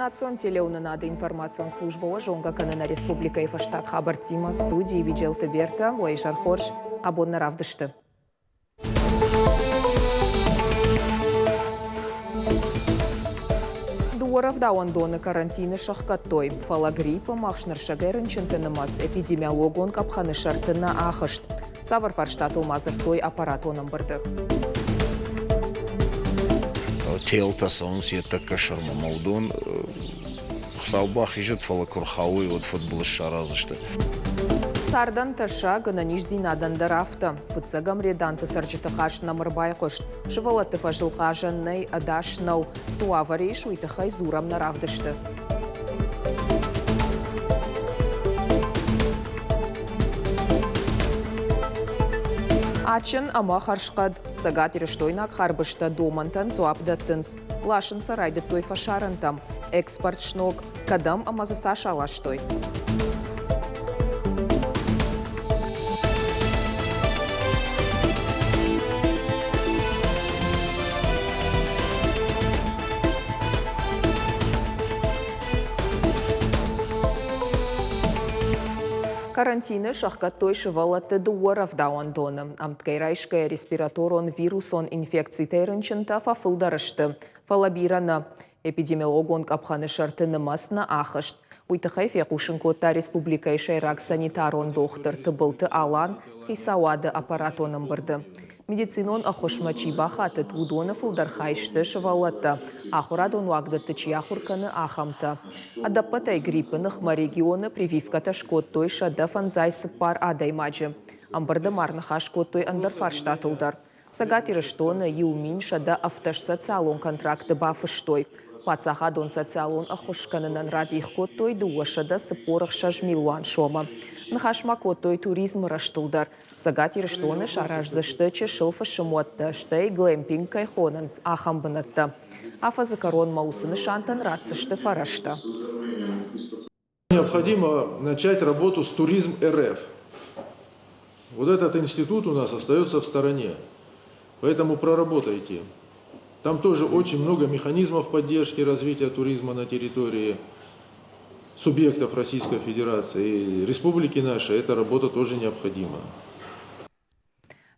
Национ телеуынынады информацион службӕ уӕ зонгӕ кӕны нӕ республикӕйы фӕстаг хабӕрттимӕ. Студийы Биджелты Бертӕ, уӕ изӕр хорз, абон нӕ равдысты. Дыууӕ рӕвдауӕндоны карантины сӕхгӕдтой, фӕлӕ грипп ӕмӕ ӕхснырсӕгӕй рынчынты нымӕц эпидемиологон къӕпхӕны сӕрты нӕ ахызт. Цавӕр фарстатыл ма дзырдтой аппаратон ӕмбырды? Телтӕ цӕуынц йӕ тӕккӕ сӕрмӕ ӕмӕ уыдон Хуыцау бахизӕд, фӕлӕ куы рхауой, уӕд фыдбылыз сараздзысты. Цардӕн тӕссаг, ӕнӕниздзинадӕн дӕр афтӕ. Фыццӕгӕм Реданты цӕрджыты хъаст нӕм ӕрбайхъуыст. Сывӕллӕтты фӕзыл хъазӕн нӕй, ӕдас нӕу. Цы уавӕры ис, уый тыххӕй дзурӕм нӕ равдысты. Адджын ӕмӕ хӕрзхъӕд. Цӕгатирыстойнаг харбызтӕ домӕнтӕн дзуапп дӕттынц. Ласын сӕ райдыдтой фӕсарӕнтӕм. Экспорт сног. Кӕдӕм ӕмӕ дзы цас аластой? Карантины сӕхгӕдтой сывӕллӕтты дыууӕ рӕвдауӕндоны. Ӕмткӕй райсгӕйӕ респираторон вирусон инфекцитӕй рынчынтӕ фӕфылдӕр сты, фӕлӕ бирӕ нӕ. Эпидемиологон къӕпхӕны сӕрты нымӕц нӕ ахызт. Уый тыххӕй фехъусын кодта республикӕйы сӕйраг санитарон дохтыр Тыбылты Алан хицауады аппаратон ӕмбырды. Медицинон ӕххуысмӕ чи бахатыд, уыдоны фылдӕр хай сты сывӕллӕттӕ, ахуырадон уагдӕтты чи ахуыр кӕны, ахӕмтӕ. Ӕдӕппӕтӕй гриппы ныхмӕ регионы прививкӕтӕ скодтой 154 адӕймаджы. Ӕмбырды ма ӕрныхас кодтой ӕндӕр фарстатыл дӕр. Цӕгат Ирыстоны 1117 социалон контракты бафыстой. Паддзахадон социалон ӕххуыс кӕнынӕн радих кодтой 246 милуан сомы. Ныхас ма кодтой туризмы рӕзтыл дӕр. Цӕгат Ирыстоны сараздзысты чысыл фысымуӕттӕ, стӕй глэмпинг кӕй хонынц, ахӕм бынӕттӕ. Афӕдзы кӕронмӕ уыцы нысантӕн ратдзысты фӕрӕзтӕ. Необходимо начать работу с Туризм РФ. Вот этот институт у нас остается в стороне. Поэтому проработайте. Там тоже очень много механизмов поддержки развития туризма на территории субъектов Российской Федерации и республики нашей. Эта работа тоже необходима.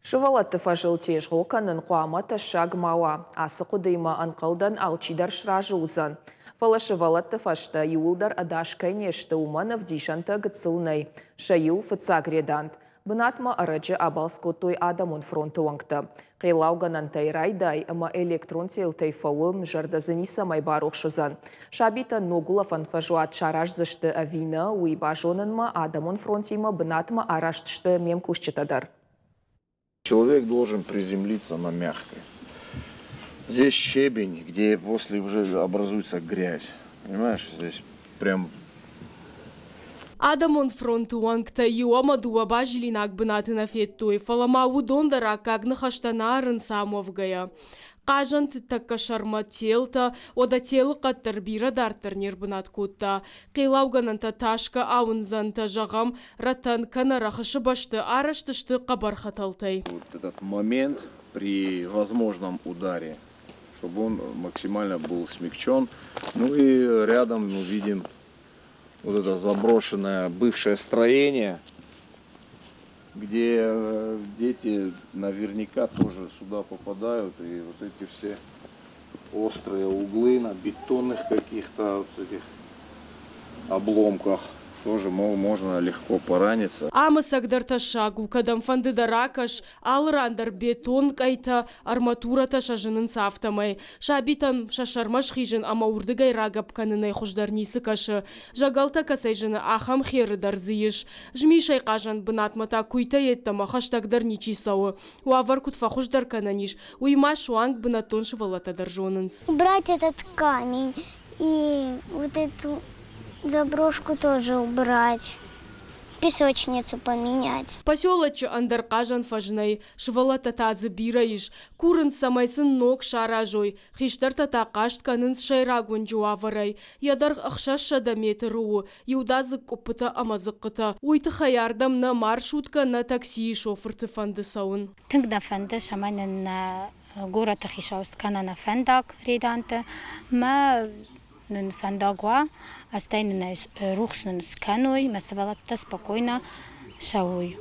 Сывӕллӕтты фӕзыл тезгъо кӕнын хъуамӕ тӕссаг ма уа. Ацы хъуыдыимӕ, ӕнхъӕлдӕн, алчидӕр сразы уыдзӕн. Фӕлӕ сывӕллӕтты фӕстӕ иууылдӕр ӕдас кӕй не сты, уымӕн ӕвдисӕнтӕ гыццыл нӕй. Сӕ иу, фыццаг редант. Бынатмӕ ӕрӕджы абалц кодтой адӕмон фронты уӕнгтӕ. Хъеллаугӕнӕнтӕй райдай ӕмӕ электрон телтӕй фӕуы, зӕрдӕ дзы ницӕмӕй барухс уыдзӕн. Сабитӕн ног улӕфӕн фӕзуат сараздзысты ӕви нӕ, уый базонынмӕ адӕмон фронтимӕ бынатмӕ арӕзт сты ме мкусджытӕ дӕр. Человек должен приземлиться на мягкое. Здесь щебень, где после уже образуется грязь. Понимаешь, здесь прям Адӕмон фронты уӕнгтӕ иу ӕмӕ дыууӕ базилинаг бынаты нӕ федтой, фӕлӕ ма уыдон дӕр аккаг ныхӕстӕ нӕ арынц ам уӕвгӕйӕ. Хъазӕнты тӕккӕ сӕрмӕ телтӕ, уӕдӕ телы хъӕд дӕр бирӕ дарддӕр не рбынат кодта. Хъеллаугӕнӕнтӕ тасгӕ ауындзӕнтӕ, зӕгъӕм, рӕтӕн кӕнӕ рӕхысы бӕсты арӕзт сты хъӕбӕр хӕтӕлтӕй. Вот этот момент при возможном ударе, чтобы он максимально был смягчен. Ну и рядом мы видим вот это заброшенное бывшее строение, где дети наверняка тоже сюда попадают. И вот эти все острые углы на бетонных каких-то вот этих обломках тоже можно легко пораниться. Ам ӕцӕгдӕр тӕссаг у, кӕдӕмфӕнды дӕр акӕс, алы ран дӕр бетон къӕйтӕ, арматурӕтӕ сӕ зынынц афтӕмӕй. Сабитӕн сӕ сӕрмӕ схизын ӕмӕ уырдыгӕй рагӕпп кӕнынӕй хуыздӕр ницы кӕсы. Зӕгӕлтӕ кӕцӕй зыны, ахӕм херы дӕр дзы ис. Змисӕй хъазӕн бынатмӕ та куыйтӕ йеддӕмӕ хӕстӕгдӕр ничи цӕуы. Уавӕр куыд фӕхуыздӕр кӕнӕн ис, уый ма суанг бынӕттон сывӕллӕттӕ дӕр зонынц. Убрать этот камень и вот эту заброшку тоже убрать. Песочницу поменять. Поселочы ӕндӕр хъазӕн фӕз нӕй, сывӕллӕттӕ та дзы бирӕ ис. Курынц, цӕмӕй сын ног саразой. Хистӕртӕ та хъаст кӕнынц сӕйраг уынджы уавӕрӕй. Йӕ дӕргъ 600 метры у, иудадзыг къуыппытӕ ӕмӕ дзыхъхъытӕ. Уый тыххӕй ардӕм нӕ маршруткӕ, нӕ таксийы шофырты фӕнды цӕуын. Тынг нӕ фӕнды, цӕмӕй нын нӕ горӕты хицау скӕна нӕ фӕндаг Реданты. Мӕ нын фӕндаг уа, стӕй нын рухс нын скӕной, мӕ сывӕллӕттӕ спокойно цӕуой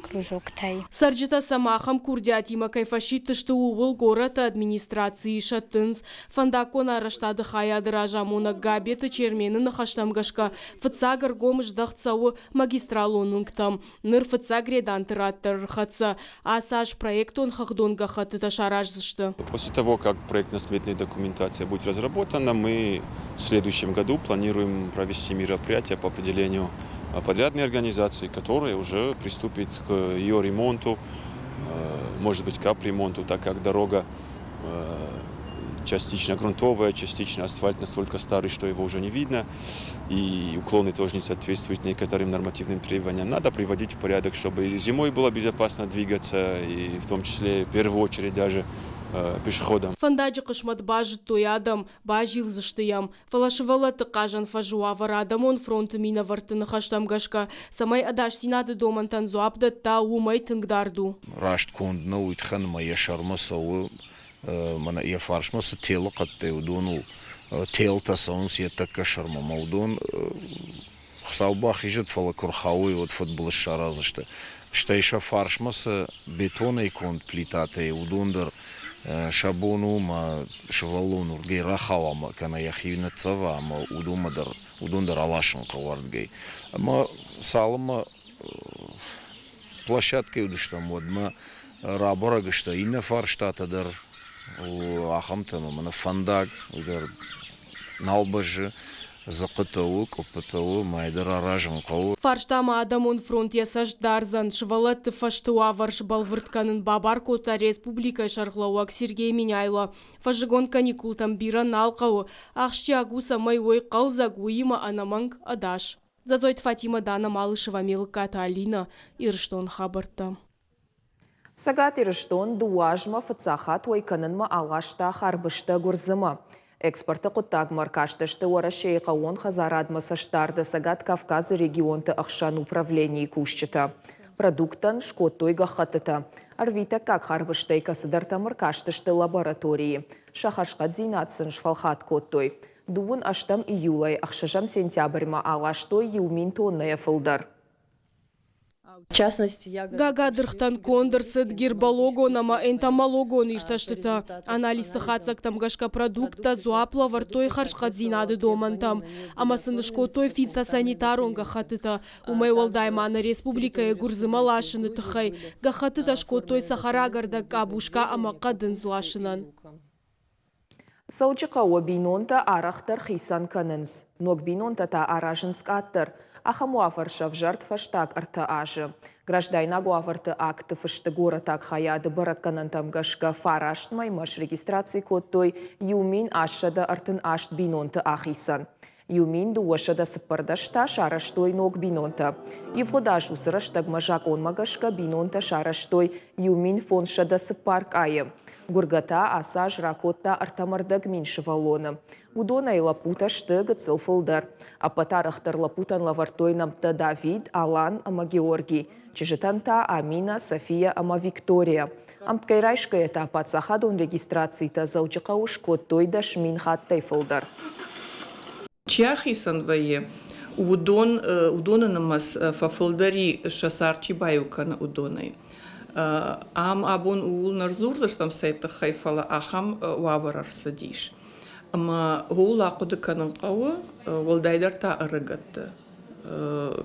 кружоктӕй. Цӕрджытӕ сӕм ахӕм курдиатимӕ кӕй фӕсидтысты, ууыл горӕты администрацийы сӕттынц. Фӕндаггон арӕзтады хайады разамонӕг Габеты Чермены ныхӕстӕм гӕсгӕ, фыццаг ӕргом здӕхт цӕуы магистралон уынгтӕм. Ныр фыццаг реданты рад дӕр ӕрхӕццӕ. Ацы аз проектон хыгъдон гӕххӕттытӕ сараздзысты. После того, как проектно-сметная документация будет разработана, мы в следующем году планируем провести мероприятие по определению подрядной организации, которая уже приступит к ее ремонту, может быть, капремонту, так как дорога частично грунтовая, частично асфальт настолько старый, что его уже не видно, и уклоны тоже не соответствуют некоторым нормативным требованиям. Надо приводить в порядок, чтобы и зимой было безопасно двигаться, и в том числе, в первую очередь, даже пешеходам. Фӕндаджы хъысмӕт базыдтой адӕм, базилдзысты йӕм. Фӕлӕ сывӕллӕтты хъазӕн фӕзы уавӕр адӕмон фронты минӕвӕртты ныхӕстӕм гӕсгӕ, цӕмӕй ӕдасдзинады домӕнтӕн дзуапп дӕтта, уымӕй тынг дард у. Раст конд нӕу, уый тыххӕн ӕмӕ йӕ сӕрмӕ цӕуы, мӕнӕ йӕ фарсмӕ цы телы хъӕдтӕ, уыдоныл телтӕ цӕуынц йӕ тӕккӕ сӕрмӕ ӕмӕ уыдон Хуыцау бахизӕд, фӕлӕ куы рхауой, уӕд фыдбылыз сараздзысты. Стӕй сӕ фарсмӕ цы бетонӕй конд плитатӕ и, уыдон дӕр сӕ бон у ӕмӕ сывӕллон уырдыгӕй рахауа ӕмӕ кӕнӕ йӕхи ныццӕва ӕмӕ уыдонмӕ дӕр уыдон дӕр аласын хъӕуы ардыгӕй. Ӕмӕ цалынмӕ площадкӕйы уыдыстӕм, уӕдмӕ рабӕрӕг сты иннӕ фарстатӕ дӕр, ахӕмтӕ ӕмӕ мӕнӕ фӕндаг, уый дӕр нал бӕззы, дзыхъхъытӕ у, къуыппытӕ у, мӕй дӕр аразын хъӕуы. Фарстамӕ адӕмон фронт йӕ цӕст дардзӕн. Сывӕллӕтты фӕзты уавӕр сбӕлвырд кӕнын бабар кодта республикӕйы сӕргълӕууӕг Сергей Меняйло. Фӕззыгон каникултӕм бирӕ нал хъӕуы. Ахсджиаг у, цӕмӕй уой хъӕлдзӕг, уыимӕ ӕнӕмӕнг ӕдас. Дзӕдзойты Фатимӕ, Дана Малышева, Мелыккаты Алинӕ, Ирыстоны хабӕрттӕ. Цӕгат Ирыстон дыууӕ азмӕ фыццаг хатт уӕй кӕнынмӕ аласта харбызтӕ Гуырдзымӕ. Экспорты хъуыддагмӕ ӕркастысты Уӕрӕсейы хъӕууон хӕдзарадмӕ цӕстдарды Цӕгат Кавказы регионты ӕхсӕн управленийы кусджытӕ. Продукттӕн скодтой гӕххӕттытӕ. Ӕрвитӕггаг харбызтӕй кӕцыдӕртӕм ӕркастысты лабораторийы. Сӕ хӕрзхъӕддзинад сын сфӕлхатт кодтой. Дыууын ӕстӕм июлӕй ӕхсӕзӕм сентябрьмӕ аластой иу мин тоннӕйӕ фылдӕр. Гагадыргътӕн конд ӕрцыд гербологон ӕмӕ энтомологон иртӕстытӕ. Анализты хатдзӕгтӕм гӕсгӕ продукттӕ дзуапп лӕвӕрдтой хӕрзхъӕддзинады домӕнтӕм ӕмӕ сын скодтой фитосанитарон гӕххӕттытӕ. Уымӕй уӕлдай ма нӕ республикӕйы гуырдзымӕ ласыны тыххӕй гӕххӕттытӕ скодтой цӕхӕрагӕрдӕг къабуска ӕмӕ хъӕдындз ласынӕн. Дзӕуджыхъӕуы бинонтӕ арӕхдӕр хицӕн кӕнынц. Ног бинонтӕ та аразынц къаддӕр. Ахӕм уавӕр сӕвзӕрд фӕстаг ӕртӕ азы. Граждайнаг уавӕрты акты фысты горӕтаг хайады бӕрӕггӕнӕнтӕм гӕсгӕ фараст мӕймӕ срегистраци кодтой 1138 бинонты ахицӕн. 1214 та сарӕзтой ног бинонтӕ. Ивгъуыд аз уыцы рӕстӕгмӕ закъонмӕ гӕсгӕ бинонтӕ сарӕзтой 1504 къайы. Гуыргӕ та ацы аз ракодта 43,000 сывӕллоны. Уыдонӕй лӕппутӕ сты гыццыл фылдӕр. Ӕппӕт арӕхдӕр лӕппутӕн лӕвӕрдтой нӕмттӕ Давид, Алан ӕмӕ Георгий, чызджытӕн та Амина, София ӕмӕ Виктория. Ӕмткӕй райсгӕйӕ та паддзахадон регистрацитӕ Дзӕуджыхъӕуы скодтой 10 000 хаттӕй фылдӕр. Чи ахицӕн вӕййы, уыдон, уыдоны нымӕц фӕфылдӕри, сӕ цард чи баиу кӕны, уыдонӕй. Ам абон ууыл нӕ рдзурдзыстӕм цӕй тыххӕй, фӕлӕ ахӕм уавӕр ӕрцыдис. Ӕмӕ ууыл ахъуыды кӕнын хъӕуы, уӕлдайдӕр та ӕрыгӕтты.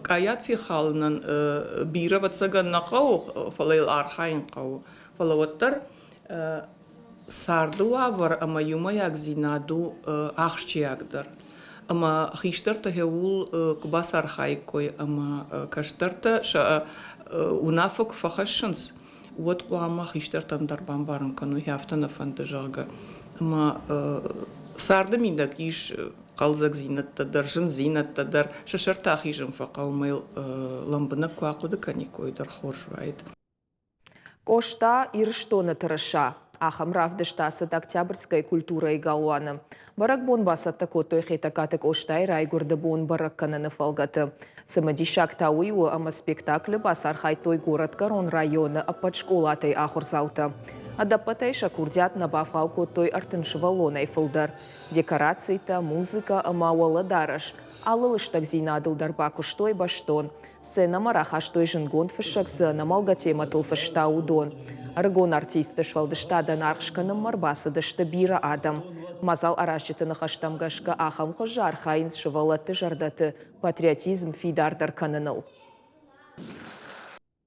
Къайад фехалынӕн бирӕ ӕвӕццӕгӕн нӕ хъӕуы, фӕлӕ йыл архайын хъӕуы. Фӕлӕ уӕддӕр царды уавӕр ӕмӕ иумӕйагдзинад у ахсджиагдӕр. Ӕмӕ хистӕртӕ ууыл куы бацархаиккой ӕмӕ кӕстӕртӕ сӕ уынаффӕ куы фӕхӕссынц, уӕд хъуамӕ хистӕртӕн дӕр бамбарын кӕной, афтӕ нӕ фӕнды, зӕгъгӕ. Ӕмӕ царды мидӕг ис хъӕлдзӕгдзинӕдтӕ дӕр, зындзинӕдтӕ дӕр. Сӕ сӕртӕ ахизын фӕхъӕуы ӕмӕ йыл лӕмбынӕг куы ахъуыды кӕниккой дӕр хорз уаид. Къоста Ирыстоны тырыса. Ахӕм равдыст ацыд Октябрьскӕйы культурӕйы галуаны. Бӕрӕгбон бацӕттӕ кодтой Хетӕгкаты Къостайы райгуырды бон бӕрӕг кӕныны фӕлгӕты. Цымыдисаг та уый у, ӕмӕ спектаклы бацархайдтой горӕтгӕрон районы ӕппӕт скъолатӕй ахуырдзаутӕ. Ӕдӕппӕтӕй сӕ курдиат нӕ бавгъау кодтой 30 сывӕллонӕй фылдӕр. Декорацитӕ, музыкӕ ӕмӕ уӕлӕдарӕс алы лыстӕгдзинадыл дӕр бакуыстой бӕстон. Сценӕмӕ рахастой зындгонд фыссӕг цы ӕнӕмӕлгӕ темӕтыл фыста, уыдон. Ӕрыгон артистты сфӕлдыстадӕн аргъ скӕнынмӕ ӕрбацыдысты бирӕ адӕм. Мадзал аразджыты ныхӕстӕм гӕсгӕ ахӕм хуызы архайынц сывӕллӕтты зӕрдӕты патриотизм фидардӕр кӕныныл.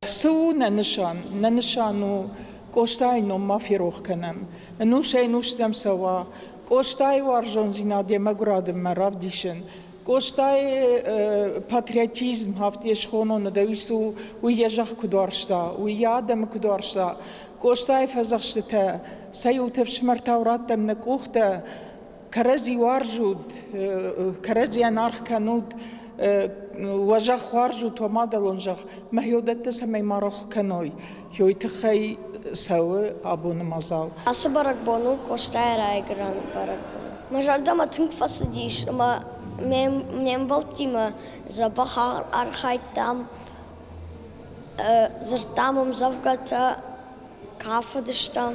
Цы у нӕ нысан? Нӕ нысан у Къостайы ном ма ферох кӕнӕм. Ӕнусӕй-ӕнустӕм цӕуа. Къостайы уарзондзинад йӕ мӕгуыр адӕммӕ равдисын. Къостайы патриотизм афтӕ йӕ схонон, ӕдӕуис у, уый йӕ зӕхх куыд уарзта, уый йӕ адӕмы куыд уарзта. Къостайы фӕдзӕхстытӕ, сӕ иуты ӕфсымӕртау раттӕм нӕ къухтӕ, кӕрӕдзи уарзут, кӕрӕдзийӕн аргъ кӕнут, уӕ зӕхх уарзут, уӕ мадӕлон зӕхх, мӕ хиуӕттӕ цӕмӕй ма рох кӕной, уый тыххӕй цӕуы абоны мадзал. Ацы бӕрӕгбон у Къостайы райгуырӕн бӕрӕгбон. Мӕ зӕрдӕмӕ тынг фӕцыдис ӕмӕ ме мбӕлттимӕ дзӕбӕх архайдтам, дзырдтам ӕмдзӕвгӕтӕ, кафыдыстӕм.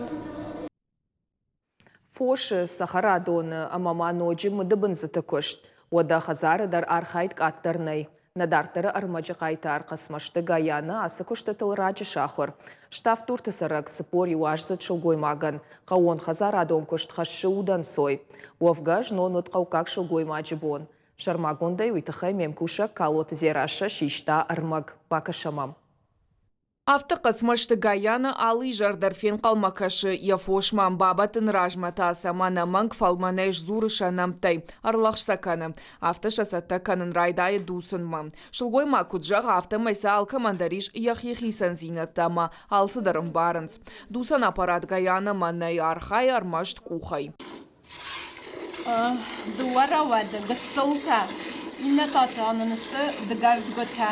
Фосы, цӕхӕрадоны ӕмӕ ма ноджы мыдыбындзыты куыст. Уӕдӕ хӕдзары дӕр архайд къаддӕр нӕй. Нӕ дарддӕры ӕрмӕджы хъайтар Хъӕцмӕзты Гаяна ацы куыстытыл раджы сахуыр. Ставд-Дурты цӕрӕг 41-аздзыд сылгоймагӕн хъӕууонхӕдзарадон куыст хӕссы удӕнцой. Уӕвгӕ, знон уыд хъӕуккаг сылгоймаджы бон. Сӕрмагондӕй уый тыххӕй ме мкусӕг Калоты Дзерассӕ систа ӕрмӕг. Бакӕсӕм ӕм. Афтӕ Хъӕцмӕзты Гайана алы изӕр дӕр фенхъӕлмӕ кӕсы йӕ фосмӕ, бабӕттыны размӕ та сӕм ӕнӕмӕнг фӕлмӕнӕй сдзуры сӕ нӕмттӕй, ӕрлӕгъстӕ кӕны. Афтӕ сӕ цӕттӕ кӕнын райдайы дуцынмӕ. Сылгоймаг куыд зӕгъы, афтӕмӕй сӕ алкӕмӕн дӕр ис йӕхи хицӕндзинӕдтӕ ӕмӕ алцыдӕр ӕмбарынц. Дуцӕн аппарат Гаянамӕ нӕй, архайы ӕрмӕст къухӕй. Дыууӕ рӕуӕды гыццылтӕ, иннӕтӕ та нын сты дыгӕрдгуытӕ.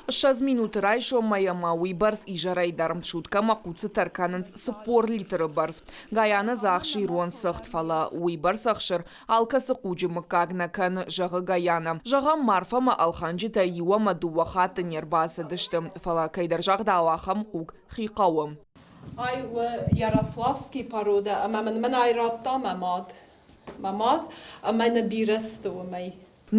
20 минуты райсоммӕ ӕмӕ уыйбӕрц изӕрӕй дӕр суткӕмӕ хъуццытӕ ӕркӕнынц 40 литры бӕрц. Гайана дзы ахсы ирон цыхт, фӕлӕ уыйбӕрц ӕхсыр алкӕцы хъуджы мыггаг нӕ кӕны, зӕгъы Гайана. Зӕгъӕм, Марфӕмӕ ӕлхӕнджытӕ иу ӕмӕ дыууӕ хатты не рбацыдысты, фӕлӕ кӕйдӕр загъдау ахӕм хъуг хи хъӕуы. Ай у Ярославский порода ӕмӕ мын мӕн ай радта мӕ мад. Мӕ мад ӕмӕ нӕ бирӕ сты уымӕй.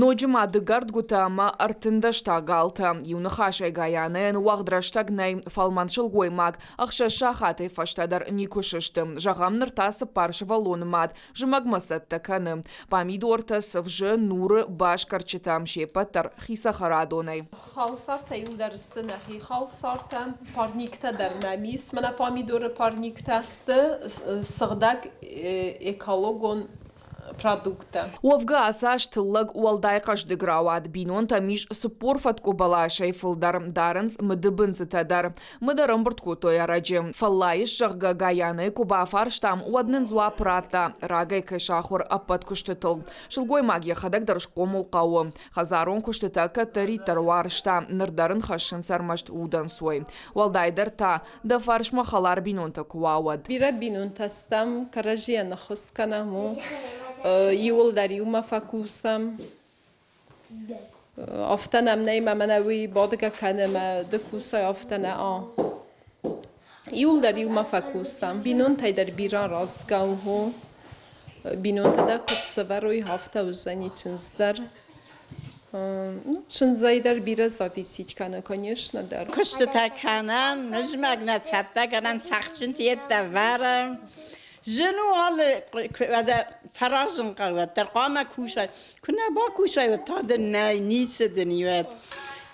Ноджы ма дыгӕрдгуытӕ ӕмӕ ӕртындӕстӕ галтӕ. Иу ныхасӕй Гаянайӕн уӕгъд рӕстӕг нӕй, фӕлмӕн сылгоймаг ӕхсӕз сахатӕй фӕстӕдӕр никуы сысты. Зӕгъӕм, ныр та цыппар сывӕллоны мад зымӕгмӕ цӕттӕ кӕны. Памидортӕ, цывзы, нуры, басгӕрчытӕ се ппӕт дӕр хи цӕхӕрадонӕй. Халсартӕ иуылдӕр сты нӕхи халсартӕ, парниктӕ дӕр нӕм ис. Мӕнӕ памидоры парниктӕ сты сыгъдӕг экологон продукттӕ. Уӕвгӕ, ацы аз тыллӕг уӕлдай хъӕздыг рауад. Бинонтӕм ис 40 фӕткъуы бӕласӕй фылдӕр, дарынц мыдыбындзытӕ дӕр. Мыд ӕрӕмбырд кодтой ӕрӕджы. Фӕллайыс, зӕгъгӕ, Гаянайы куы бафарстам, уӕд нын дзуапп радта, рагӕй кӕй сахуыр ӕппӕт куыстытыл. Сылгоймаг йӕхӕдӕг дӕр схъомыл хъӕуы. Хӕдзарон куыстытӕ кӕддӕриддӕр уарзта, ныр дӕр ын хӕссынц ӕрмӕст удӕнцой. Уӕлдайдӕр та, дӕ фарсмӕ хӕлар бинонтӕ куы уа, уӕд. Бирӕ бинонтӕ стӕм, кӕрӕдзийӕн ӕххуыс кӕнӕм, иуылдӕр иумӕ фӕкусӕм. Афтӕ нӕм нӕй, мӕ мӕнӕ уый бадгӕ кӕны, мӕ ды кусай, афтӕ нӕ. Иуылдӕр иумӕ фӕкусӕм. Бинонтӕй дӕр бирӕ аразгӕ у. Бинонтӕ дӕр куыд сӕвӕрой, афтӕ уыдзӕни чындз дӕр. Ну, чындзӕй дӕр бирӕ зависить кӕны, конечно дӕр. Куыстытӕ кӕнӕм, нызмӕг нӕ цӕттӕ кӕнӕм, цӕхджынты йедтӕ вӕрӕм. Зын у алы фӕразын хъӕуы, уӕддӕр хъуамӕ кусай. Куы нӕ бакусай, уӕд та дын нӕй, ницы дын и уӕд.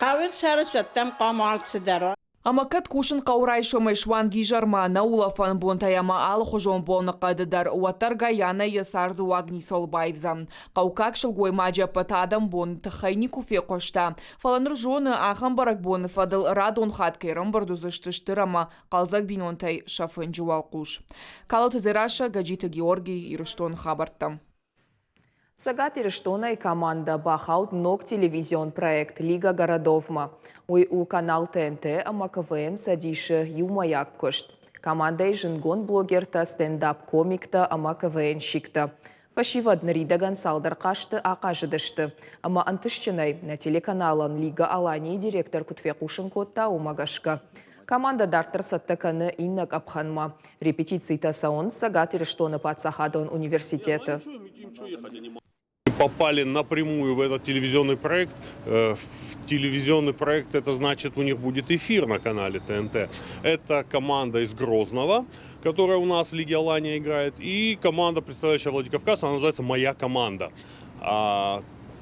Хъӕуы сӕрыс, уӕддӕм хъуамӕ алцыдӕр. Ӕмӕ кӕд кусын хъӕуы райсомӕй суанг изӕрмӕ, нӕ улӕфӕн бонтӕй ӕмӕ алыхуызон боныхъӕды дӕр, уӕддӕр Гаянӕ йӕ царды уаг ницӕуыл баивдзӕн. Хъӕуккаг сылгоймаджы ӕппӕт адӕм боны тыххӕй никуы фехъуыста, фӕлӕ ныр зоны, ахӕм бӕрӕгбоны фӕдыл радон хатт кӕй ӕрӕмбырд уыдзысты стыр ӕмӕ хъӕлдзӕг бинонтӕй сӕ фынджы уӕлхъус. Калоты Дзерассӕ, Гӕджиты Георгий, Ирыстоны хабӕрттӕ. Цӕгат Ирыстонӕй командӕ бахауд ног телевизион проект «Лига городов»-мӕ. Уый у канал ТНТ ӕмӕ КВН Цӕдисы иумӕйаг куыст. Командӕйы зындгонд блогертӕ, стендап-комиктӕ ӕмӕ КВНщиктӕ. Фӕсивӕд ныридӕгӕн цалдӕр хъазты ахъазыдысты. Ӕмӕ ӕнтыстджынӕй нӕ телеканалӕн Лига Аланийы директор куыд фехъусын кодта, уымӕ гӕсгӕ. Командӕ дарддӕр цӕттӕ кӕны иннӕ къӕпхӕнмӕ. Репетицитӕ цӕуынц Цӕгат Ирыстоны паддзахадон университеты. Попали напрямую в этот телевизионный проект. В телевизионный проект, это значит, у них будет эфир на канале ТНТ. Это команда из Грозного, которая у нас в Лиге Алания играет, и команда, представляющая Владикавказ, она называется «Моя команда».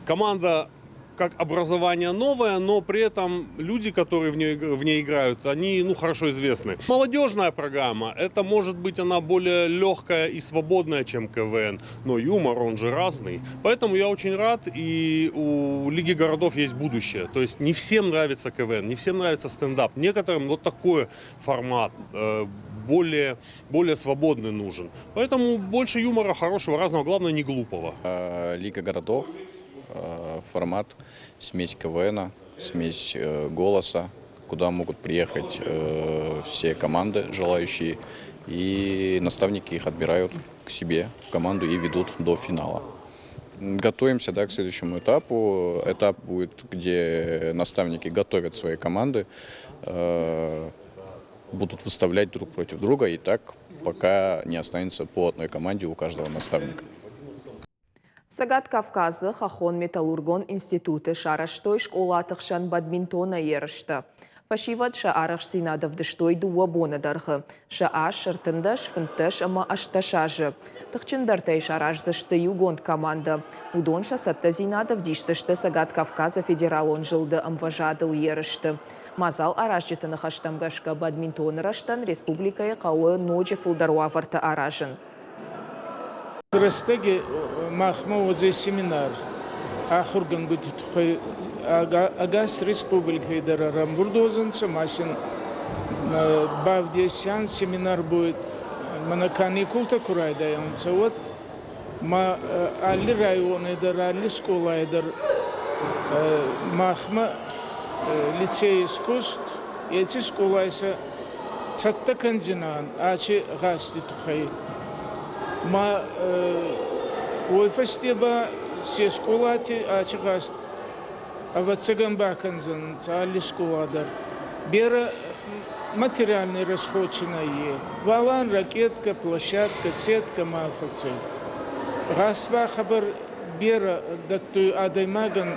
Команда как образование новое, но при этом люди, которые в ней играют, они, ну, хорошо известны. Молодежная программа, это может быть она более легкая и свободная, чем КВН, но юмор, он же разный. Поэтому я очень рад, и у Лиги городов есть будущее. То есть не всем нравится КВН, не всем нравится стендап. Некоторым вот такой формат более свободный нужен. Поэтому больше юмора хорошего, разного, главное, не глупого. Лига городов, формат смесь КВН, смесь голоса, куда могут приехать все команды, желающие, и наставники их отбирают к себе в команду и ведут до финала. Готовимся, да, к следующему этапу. Этап будет, где наставники готовят свои команды, будут выставлять друг против друга, и так, пока не останется по одной команде у каждого наставника. Цӕгат Кавказы хӕххон-металлургон институты сарӕзтой скъолаты хсӕн бадминтонӕй ерыстӕ. Фӕсивӕд сӕ арӕхстдзинад ӕвдыстой 2 боны дӕргъы. Сӕ ас 13, 15 ӕмӕ 18 азы. Тыхджындӕртӕй сараздзысты иугонд командӕ. Уыдон сӕ цӕттӕдзинад ӕвдисдзысты Цӕгат Кавказы федералон зылды ӕмвӕзадыл ерысты. Мадзал аразджыты ныхӕстӕм гӕсгӕ, бадминтоны рӕзтӕн республикӕйы хъӕуы ноджы фылдӕр уавӕртӕ аразын. Рӕстӕги махмӕ уодзӕй семинар ахургӕнгути туххӕй ӕгас республикӕй дӕр ӕрӕмбурд уодзӕнцӕ ма син бавдесиан, семинар будет мӕнӕ каникултӕ ку райдайонцӕ, уӕд ма алли райони дӕр, алли скъолай дӕр махмӕ лицей искусств, еци скъолай сӕ цӕттӕ кӕндзинан аци гъазти туххӕй. Ма уой фӕсте ба се скъолати аци гъазт, ӕвӕццӕгӕн, бакӕндзӕнӕнцӕ алли скъола дӕр. Берӕ материальный расход си нӕййе. Валан, ракетка, площадка, сетка ма фӕцӕй. Гъазт ба хъӕбӕр берӕ дӕттуй адӕймагӕн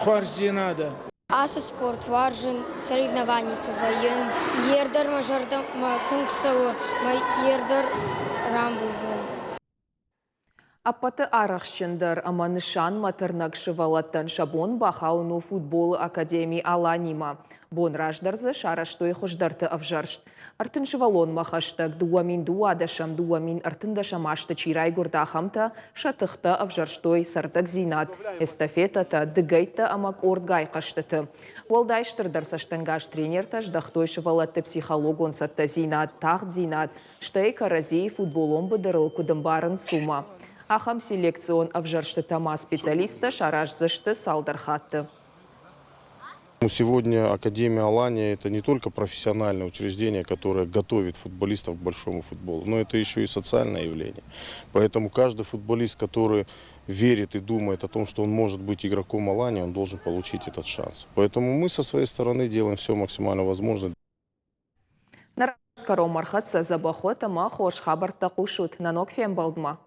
хуарздзийнадӕ. Ацы спорт уарзын, соревнованиты вӕййын. Ер дӕр мӕ зӕрдӕмӕ тынг цӕуы, мӕ ер дӕр рамбулдзынӕн. Ӕппӕты арӕхстджындӕр ӕмӕ нысанмӕ тырнӕг сывӕллӕттӕн сӕ бон бахауын у футболы академи «Алани»-мӕ. Бон раздӕр дзы сарӕзтой хуыздӕрты ӕвзӕрст. 30 сывӕллонмӕ хӕстӕг, 2012-ӕм, 2013-ӕм азты чи райгуырд, ахӕмтӕ сӕ тыхтӕ ӕвзӕрстой цӕрдӕгдзинад, эстафетӕтӕ, дыгӕйттӕ ӕмӕ къордгай хъӕзтыты. Уӕлдай стырдӕр цӕстӕнгас тренертӕ здӕхтой сывӕллӕтты психологон цӕттӕдзинад, тагъддзинад, стӕй кӕрӕдзийы футболон быдырыл куыд ӕмбарынц, уымӕ. Ахӕм селекцион ӕвзӕрстытӕ ма специалисттӕ сараздзысты цалдӕр хатты. Сегодня Академия Алания – это не только профессиональное учреждение, которое готовит футболистов к большому футболу, но это еще и социальное явление. Поэтому каждый футболист, который верит и думает о том, что он может быть игроком Алании, он должен получить этот шанс. Поэтому мы со своей стороны делаем все максимально возможное. Нӕ кӕронмӕ ӕрхӕццӕ. Дзӕбӕх ӕмӕ хорз хабӕрттӕ хъусут. Нӕ ног фембӕлдмӕ.